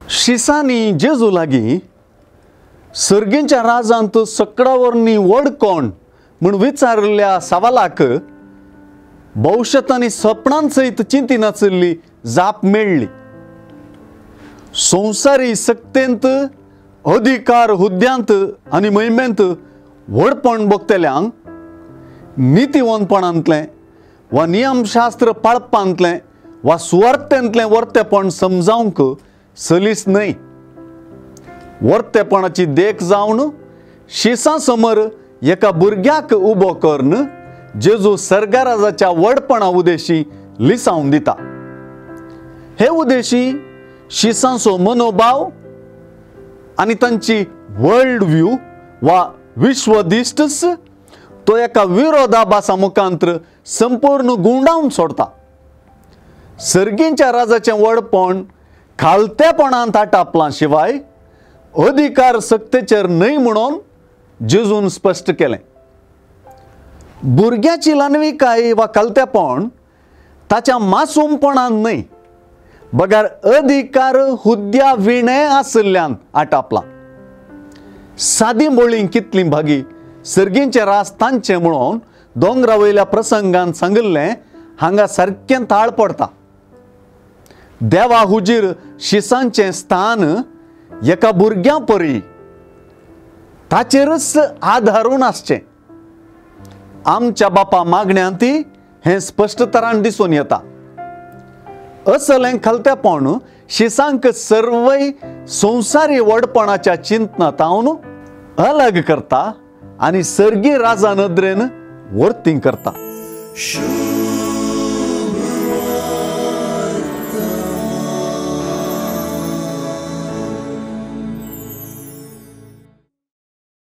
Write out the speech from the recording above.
शिसांनी जेजू लागीं सर्गींच्या राजांत सकडां वरवीं व्हड कोण म्हूण विचारिल्ल्या सवालाक भविश्यत आनी सपनां सयत चिंतिनाशिल्ली जाप मेळ्ळी. संवसारी सक्तेंत अधिकार हुद्द्यांत आनी महिमेंत व्हडपण भोगतल्यांक नितीवंतपणांतलें वा नियमशास्त्र पाळपांतलें वा सुवार्थेंतलें वर्तेपण समजावंक सलीस न्हय. वर्तेपणाची देख जावन शिसां समोर एका भुरग्याक उबो करून जेजू सर्गराजाच्या व्हडपणा उदेशी लिसावन दिता. हे उदेशी शिसांचो मनोभाव आनी तांची वर्ल्ड व्यू वा विश्वदिश्टच तो एका विरोधाभासा मुखांतर संपूर्ण गुंडावन सोडता. सर्गींच्या राजाचें व्हडपण खालतेपणांत आटापलां शिवाय अधिकार सक्तेचेर न्हय म्हणून जेजून स्पश्ट केलें. भुरग्याची ल्हानविकाय वा खालतेपण ताच्या मासूमपणान न्हय बगर अधिकार हुद्द्या विणे आशिल्ल्यान आटापलां. सादी मोळी कितली भागी सर्गींचे रास तांचे म्हणून दोंगरा वयल्या प्रसंगान सांगिल्लें हांगा सारकें ताळ पडटा. देवा हुजीर शिसांचें स्थान एका भुरग्यां परी ताचेरच आधारून आसचें. आमच्या बापा मागण्यांत हें स्पश्ट तरान दिसून येता. असलें खालतेपण शिसांक सर्वय संवसारी व्हडपणाच्या चिंतनांत अलग करता आनी सर्गी राजा नदरेन वर्ती करता.